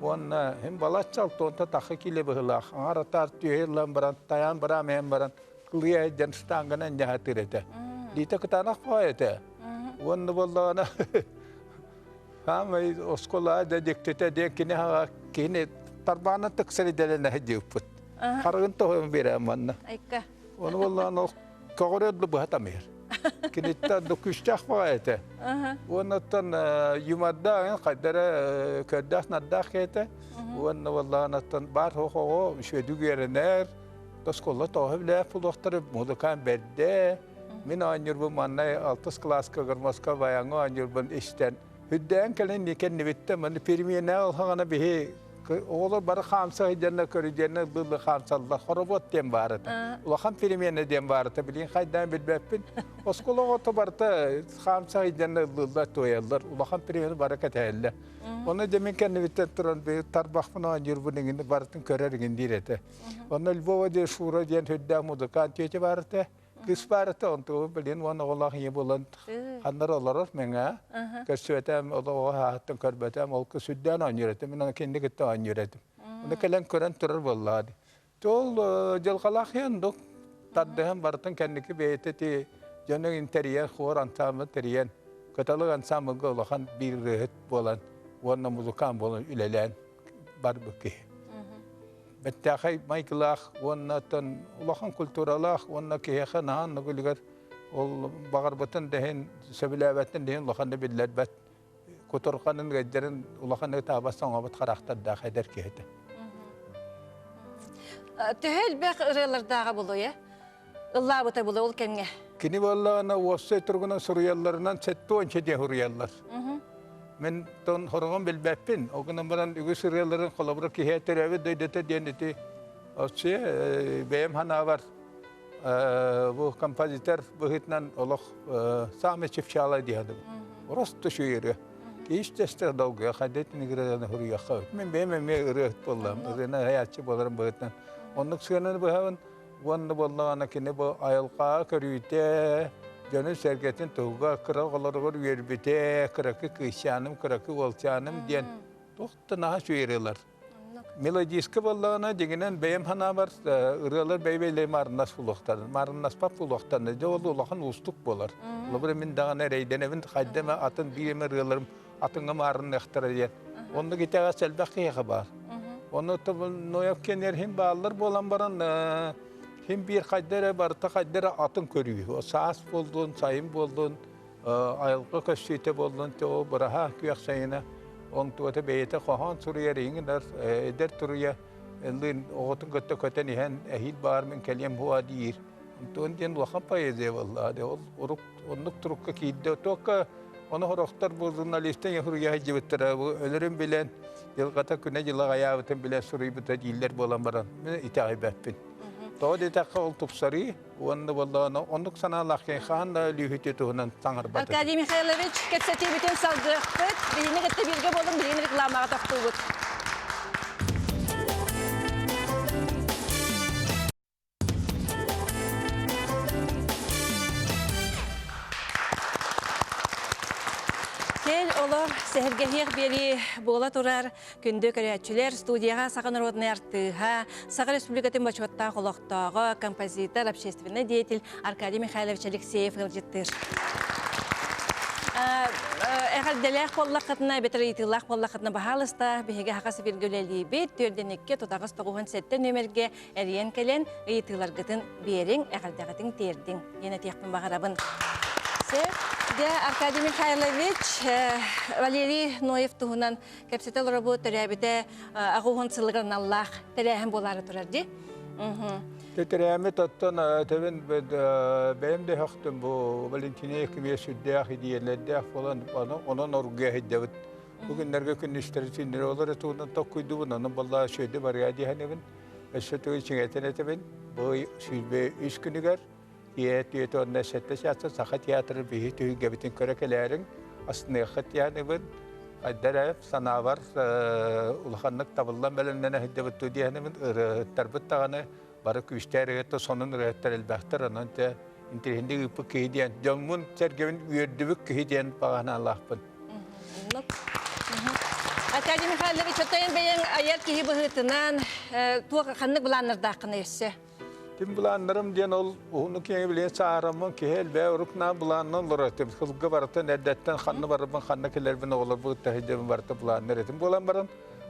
Уонна хим балачча алтуонта тахы киле быһылаах. Аҥар атаар түөһэ ыллан баран тайаан бараам иһэн баран кылыйа сылдьан штанганан дьаһатыыр этэ. Лиитэ кытаанах баҕайы этэ. Уонна буоллаҕына Хаамай оскуола да диктите диэн кини хаҕа кини тарбаанан тыксар идэлэнэ сылдьыбыппыт. Харыгын тоһуйан биэрэн манна. Айка. Ону буоллаҕына ол көҕүрүө быһа тамыйар. Киниттэн да күстээх баҕайы этэ. Уоннаттан юмордаах хайдара көрдөөх-нардаах киһи Уонна буоллаҕынаттан баар оҕо үчүгэйдик үөрэнэр, оскуола тоҕо билээх буолуохтара, музыкант бэрдэ. Мин оонньуурбун манна алтыс кылааска Москва баяҥҥа оонньуурбун истэн, үрдээн кэлэн кэннибиттэн маны переменэ ылһаҕына биһи оҕолор бары хаамса сылдьанна көрүдүөннэ ыллыыллы хаамсаллар хоробуот диэн баар этэ. Улахан перемена диэн баар этэ. Билигин хайдаан билбэппин. Оскуола оҕото барыта хаамса сылдьанна ыллыыллар, туойаллар. Улахан перемена бары кэтэһэллэр. Онно дьэ мин кэннибиттэн туран тарбахпын оонньуурбун иҥин барытын көрөр иҥин диир этэ. Онно Львова диэн Шура диэн сүрдээх музыкант тетя баар этэ. Кыыс баар этэ, онтугу билин уон оҕолоох ийэ буолан ханнар олорор мэҥэ. Көрсүбэтэм, ол оҕо сааһыттан көрбөтөм, ол кыс сүрдээн оонньуур этим, мин аны кинини кытта оонньуур этим. Ону кэлэн көрөн турар буоллаҕа дии. Ол дьылҕалаах иһэн тардыһан барытын кэнники бэйэтэ ти дьону тэрийэн, хуор ансаамбыл тэрийэн, Кыталык ансаамбылга улахан биир ырыаһыт буолан уонна музыкант буолан үлэлээн барбыт киһи. Бэттээхэй майгылаах уонна оттон улахан культуралаах уонна киһиэхэ наһаа оннук үлүгэр ол баҕарбытын да иһин, сөбүлээбэтин да иһин улаханнык биллэрбэт кутурҕанын ыалдьарын улахан ытаабат соҥообут харахтардаах эдэр киһи этэ. Төһө элбэх ырыалардааҕа буолуой, ыллаабыта буолуо ол кэмҥэ? Кини буоллаҕына уопсай туругунан суруйалларынан 70 диэн суруйаллар. Мин тон хороҕун билбэппин. Ол гынан баран үгүс ырыаларын холобура киһи төрөөбүт дойдута диэн ити вообще бэйэм санаабар бу композитор быһыытынан олох саамай чыпчаала диэхэ Просто үчүгэй ырыа. Ис-тэстэх долгуйа хайдах ырыаны суруйуохха. Мин бэйэм эмиэ ырыаһыт буоллам. Ырыаны айааччы буоларым быһыытынан. Оннук сыананы быһабын. Уонна буоллаҕына кини бу айылҕаҕа көрүүтэ, дьонун-сэргэтин туһугар кыра оҕолоругар үөрбүтэ, кыракый кыысчааным, кыракый уолчааным диэн туох да наһаа үчүгэй ырыалар. Мелодистка буоллаҕына, дьиҥинэн бэйэм санаабар ырыалар бэйэ-бэйэлэрин маарыннас буолуохтарын, маарыннаспат буолуохтарын, дьэ ол улахан уустук буолар. Холобура мин даҕаны эрэйдэнэбин, хайда эмэ атын биир эмэ ырыаларым атыҥҥа маарынныахтара диэн. Оннук итэҕэс элбэх киһиэхэ баар. Онно Ноев кэннигэр хим бааллар буолан баран, хим биир хайда эрэ барыта хайда эрэ атын көрүү. Саас буоллун, сайын буоллун, айылҕа көстүүтэ буоллун, ол быраһа күөх сайына онтуота бэйэтэ хоһоон суруйар иҥинэр эдэр туруйа ыллыын оҕотун кытта көтөн иһэн эһиил баар мин кэлиэм буа диир. Онтуон диэн улахан поэзия буолла. Ол урук оннук турукка киирдэ. Туокка ону сорохтор бу журналистан суруйа сылдьыбыттара бу өлөрүн билэн дьылҕата күнэ-дьыла аҕайаабытын билэн суруйбута дииллэр буолан баран мин итэҕэйбэппин. Тоҕо диэтэххэ ол тупсарыы уонна буоллаҕына оннук санаалаах киһи хаһан да өлүүһүтү туһунан саҥарбат. Аркадий Михайлович, кэпсэтиибитин салгыахпыт. Биһини кытта бииргэ буолун, билигин рекламаҕа тохтуубут. Кэл олор сэһэргэһиэх биэрии буола турар күндү көрөөччүлэр студияҕа саха народнай артыыһа, Саха Республикатын бочуоттаах олохтооҕо, композитор, общественный деятель Аркадий Михайлович Алексеев ыалдьыттыыр. Эҕэрдэлээх буоллаххытына, эбэтэр ыйытыылаах буоллаххытына, баһаалыста, биһиги Хакас эфиргэ үлэлиибит. Түөрдэн икки, тутаҕас тоҕуһун сэттэ нүөмэргэ эрийэн кэлэн ыйытыыларгытын биэриҥ, эҕэрдэҕитин тиэрдиҥ диэн этиэхпин баҕарабын. Сөп. Дьэ, Аркадий Михайлович, Валерий Ноев туһунан кэпсэтэ олоробут төрөөбүтэ аҕуһун сылыгар аналлаах тэрээһин буолаары турар дии. Тэтэрээми оттон тэбин бэйэм да өһөхтүм бу Валентина Якимия сүрдээх идиэлэрдээх буолан онон оргуйа сылдьабыт. Бу күннэргэ күнүстэри түүннэри олор туһунан токкуйдубун, онон балла сүөдэ барыа диэхэнэбин. Өссө төгүл чиҥэтэн этэбин. Бу 23 күнүгэр Ийэ түөтэ уонна сэттэ чаастан Саха театрын биһи түһүлгэбитин көрө кэлээриҥ, астыныаххыт диэхэнэбин. Хайда эрэ санаабар улаханнык табыллан бэлэмнэнэ сылдьабыт дуу диэхэнэбин. Ырыаһыттарбыт даҕаны бары күүстээх ырыаһыттар, сонун ырыаһыттар элбэхтэр. Онон дьэ интэриэһинэй ыыппыт киһи диэн, дьоммун сэргэбин үөрдүбүт киһи диэн баҕа санаалаахпын. Аркадий Михайлович, оттон бэйэҥ айар киһи быһыытынан туох ханнык былааннардааххыный өссө? Тим былааннарым диэн ол уһуннук киэҥи билигин сааһыраммын киһи элбээ урукнаан былааннан олорор этим. Сылга барытын эрдэттэн ханна барарбын, ханна кэлэрбин оҕолорбун кытта сылдьабын барыта былааннар этим буолан баран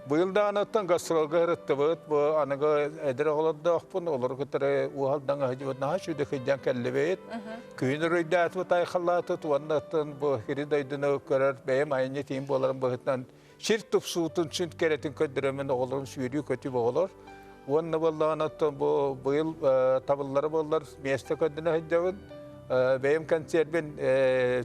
быйыл даҕаны оттон гастролга сырыттыбыт. Бу аныгы эдэр оҕолордоохпун, олору кытары уоһалдаҥа сылдьыбыт наһаа үчүгэй сылдьан кэллибит. Күһүн уруйдаатыбыт, айхаллаатыбыт уонна оттон бу сири дойдуну көрөр бэйэм айанньыт иһин буоларым быһыытынан Сир тупсуутун, сүн кэрэтин көрдөрөммүн оҕолорум сүүрүү-көтүү оҕолор. Уонна буоллаҕына оттон бу быйыл табыллара буоллар миэстэ көрдөнө сылдьабын. Бэйэм концербин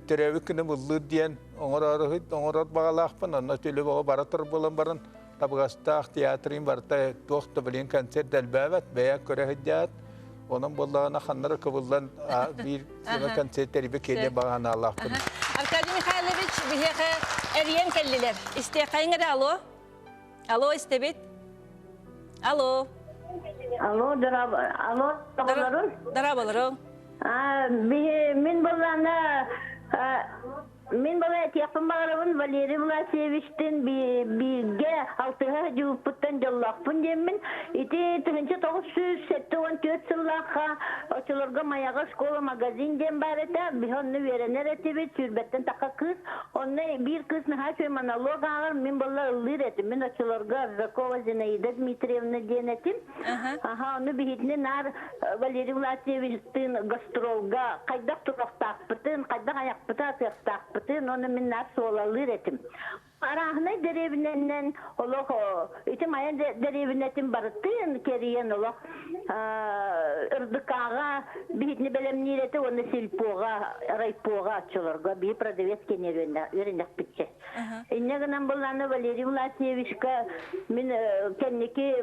төрөөбүт күнүм ыллыыр диэн оҥорор оҥорор баҕалаахпын. Онно түлү оҕо бара тур буолан баран табыгастаах театрын барыта туох да билин концерт элбээбэт бэйэ көрө сылдьаат. Онон буоллаҕына ханнара кыбыллан биир концерт тэрийбит киһи баҕанаалаахпын. Аркадий Михайлович биһиэхэ эрийэн кэллилэр. Истиэххэйиҥ эрэ алло. Алло истэбит. Алло. Алло, алло, дорабаларым. Дорабаларым. Мин буллана Мин бала этиэхпин баҕарабын Валерий Власьевичтыын бииргэ алтыһа сылдьыбыппыттан дьоллоохпун диэммин. Ити 1974 сыллаахха оччолорго Майаҕа школа магазин диэн баар этэ. Биһи онно үөрэнэр этибит, сүүрбэттэн тахха кыыс. Онно биир кыыс наһаа үчүгэй монолог ааҕар, мин буолла ыллыыр этим. Мин оччолорго Аржакова Зинаида Дмитриевна диэн этим. Аха, ону биһитини наар Валерий Власьевичтыын гастролга хайдах туруохтаахпытын, хайдах айахпытын атыахтаахпытын, ону мин наар суолалыыр этим. Арааһынай дэриэбинэнэн олох ити Майа дэриэбинэтин барытын кэрийэн олох РДК-ҕа биһитини бэлэмниир этэ уонна сельпоҕа, райпоҕа оччолорго биһи продавец киэнэ үөрэнэхпитчэ. Инньэ гынан былааны Валерий Власьевичка мин кэнники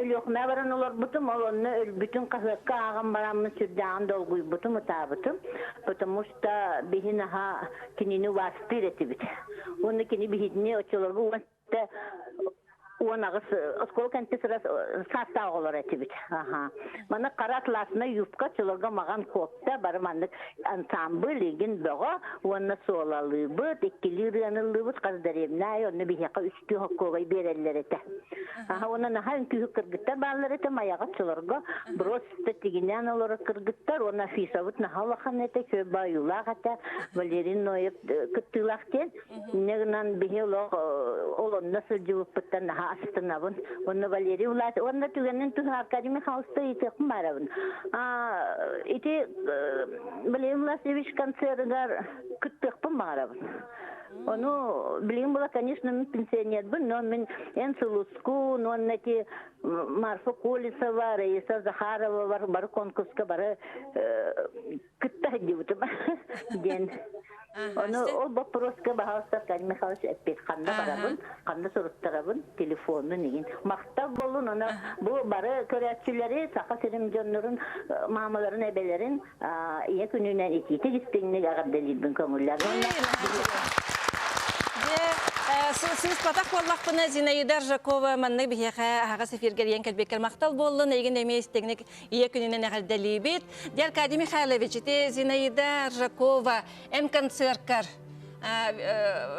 Өлүөхүмэ баран олорбутум, ол онно өлбүтүн хаһыакка ааҕан бараммын сүрдээҕин долгуйбутум, ытаабытым. Потому что биһи наһаа кинини убаастыыр этибит. Уонна кини биһигини оччолорго 18 оскуола кэнтэ сыра саастаах оҕолор этибит. Аха. Маны хара атласная юбка, чолорго маҕан куопта, бары маннык ансамбль игин бөҕө уонна суолалыыбыт, иккилии ырыаны ыллыыбыт, хас дэриэбинэ аайы онно биһиэхэ үстүү хоккуобай биэрэллэр этэ. Аха, уонна наһаа үҥкүүһүк кыргыттар бааллар этэ, майаҕа чолорго просто тигинээн олорор кыргыттар уонна афишабыт наһаа улахан этэ, үчүгэй баайыылаах этэ, Валерий Ноев кыттыылаах диэн. Инньэ гынан биһи олох ол онно сылдьыбыппыттан наһаа астынабын. Онно Валерий Влад уонна түгэнин туһун Аркадий Михайловичта ыйытыахпын баарабын. Ити Валерий Власьевич концерыгар кыттыахпын баҕарабын. Ону билигин була, конечно, мин пенсионербын, но мин эн Сулускун уонна ити Марфа Колесова, Раиса Захарова бары конкурска бары кытта сылдьыбытым диэн. Ону ол боппуруоска баһаалыста Аркадий Михайлович эппит ханна барабын, ханна суруттарабын, телефонун игин. Махтал болун, ону бу бары көрөөччүлэри, Саха сирин дьоннорун, маамаларын, эбэлэрин ийэ күнүнэн итиитик истиҥник эҕэрдэлиирбин көҥүллэр. Сыыспатах буоллахпына Зинаида Аржакова маннык биһиэхэ аһаҕас эфиргэ эрийэн кэлбиккэр махтал буоллун, эйигин эмиэ истиҥник Ийэ күнүнэн эҕэрдэлиибит. Дьэ, Аркадий Михайлович, ити Зинаида Аржакова эн концерткар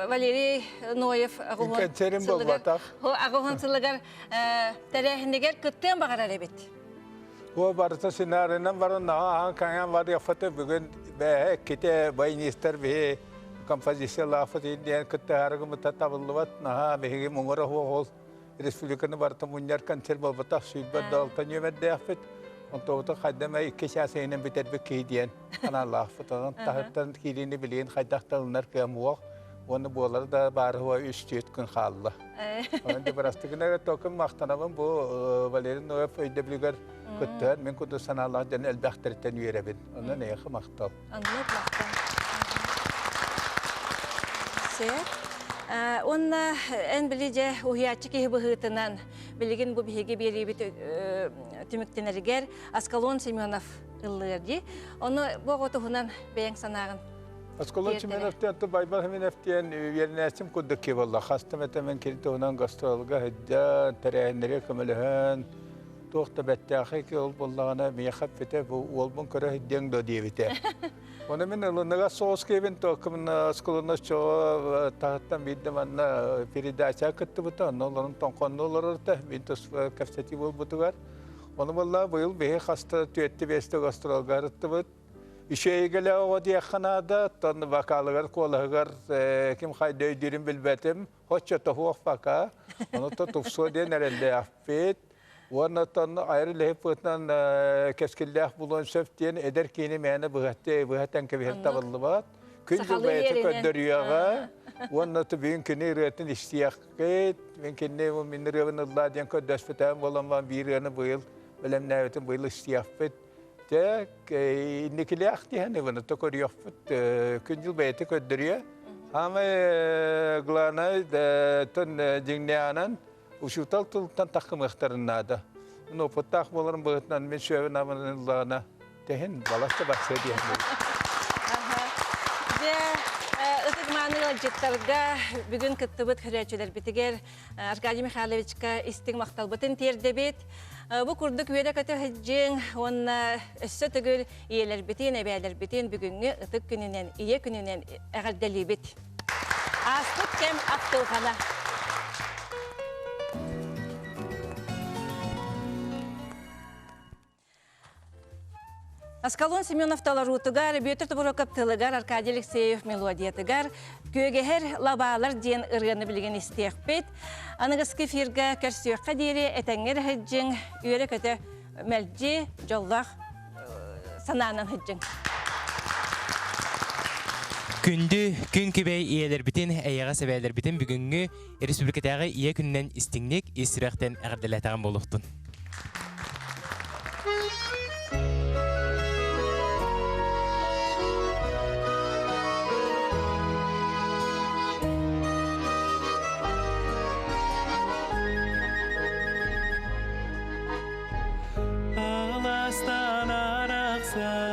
Валерий Ноев аҕыһын сылыгар тэрээһинигэр кыттыан баҕарар эбит. О барыта сценарийынан баран наһаа ахан барыахпыты бүгүн бэйэ ките баянистар биһи композициялаахпыт диэн кыттыһарыгымыта табыллыбат наһаа биһиги муҥура хуоҕул республиканы барыта мунньар концерт буолбатах 26 нүөмэрдээхпит. Онтубутун хайда эмэ икки чаас иһинэн бүтэрбит киһи диэн аналлаахпыт. Онон таһыттан киириини билигин хайдах да ылынар кыам уох. Уонна буолары да баарыһыа үс-түөрт күн хаалла. Онон дебарастыгына эрэ токун махтанабын бу Валерий Ноев өйдөбүлүгэр кыттыһан мин курдук санаалаах дьон элбэхтэриттэн үөрэбин. Онон эйиэхэ махтал. Оннук махтал. Сөп. Уонна эн били дьэ уһуйааччы киһи быһыытынан билигин бу биһиги биэриибит түмүктэнэригэр Аскалон Семенов ыллыыр дии. Ону бу оҕо туһунан бэйэҥ санааҕын Аскалон Семенов диэн Байбал Семенов диэн үөрэнээччим курдук киһи буолла. Хастым этэмин кини туһунан гастролга сылдьан, тэрээһиннэргэ көмөлөһөн, туох да бэттээхэй ки ол буоллаҕына миэхэ эппитэ бу уолбун көрө сылдьыаҥ дуо диэбитэ. Ону мин ылыныгас соҕус киһибин туоккумна оскуоланы оччоҕо таһыттан биирдэ манна передачаҕа кыттыбыта, онно олорон тоҥхонно олорорто, мин тус кэпсэтии буолбутугар. Ону буолла быйыл биһи хаста түөртэ-биэстэ гастролга арыттыбыт. Үчүгэйгэлээх оҕо диэххэ наада, оттон вокалыгар, куолаһыгар ким хайда өйдүүрүн билбэтим. Оччо тоһуох пока. Ону то тупсуо диэн эрэллээхпит. Уонна оттон айар үлэһит быһыытынан кэскиллээх булуон сөп диэн эдэр киһини мээнэ быһатты быһатан кэбиһэр табыллыбат. Күн дьыл бэйэтэ көрдөрүөҕэ. Уонна бүгүн кини ырыатын истиэххит. Мин кинини мин ырыабын ыллаа диэн көрдөспүтээм буолан биир ырыаны быйыл бэлэмнээбитим быйыл истиэхпит. Дьэ, инникилээх диэн ыбыны то көрүөхпүт. Күн дьыл бэйэтэ көрдөрүө. Самый главное, тон дьиҥнээҕинэн учуутал тылыттан таххымыахтарын наада. Ну, опыттаах буоларын быһыытынан мин сүөбүн аманын ыллаҕына тэһин балачча барсыа диэн. Дьэ, ытык мааны ыалдьыттарга бүгүн кыттыбыт көрөөччүлэрбитигэр Аркадий Михайловичка истиҥ махталбытын тиэрдэбит. Бу курдук үөрэ-көтө сылдьыҥ уонна өссө төгүл ийэлэрбитин, эбээлэрбитин бүгүҥҥү ытык күнүнэн, ийэ күнүнэн эҕэрдэлиибит. Ааспыт кэм ахтылҕана. Аскалон Семенов толоруутугар, Бүөтүр Тобуруокап тылыгар, Аркадий Алексеев мелодиятыгар «Күөгэһэр лабаалар» диэн ырыаны билигин истиэхпит. Аныгыскы эфиргэ көрсүөххэ диэри этэҥҥэ эрэ сылдьыҥ, үөрэ-көтө мэлдьи дьоллоох санаанан сылдьыҥ. Күндү күн күбэй ийэлэрбитин, эйэҕэс эбээлэрбитин бүгүҥҥү республикатааҕы ийэ күнүнэн истиҥник, ис сүрэхтэн эҕэрдэлээтэҕим буолуохтун. Аластан арахсан.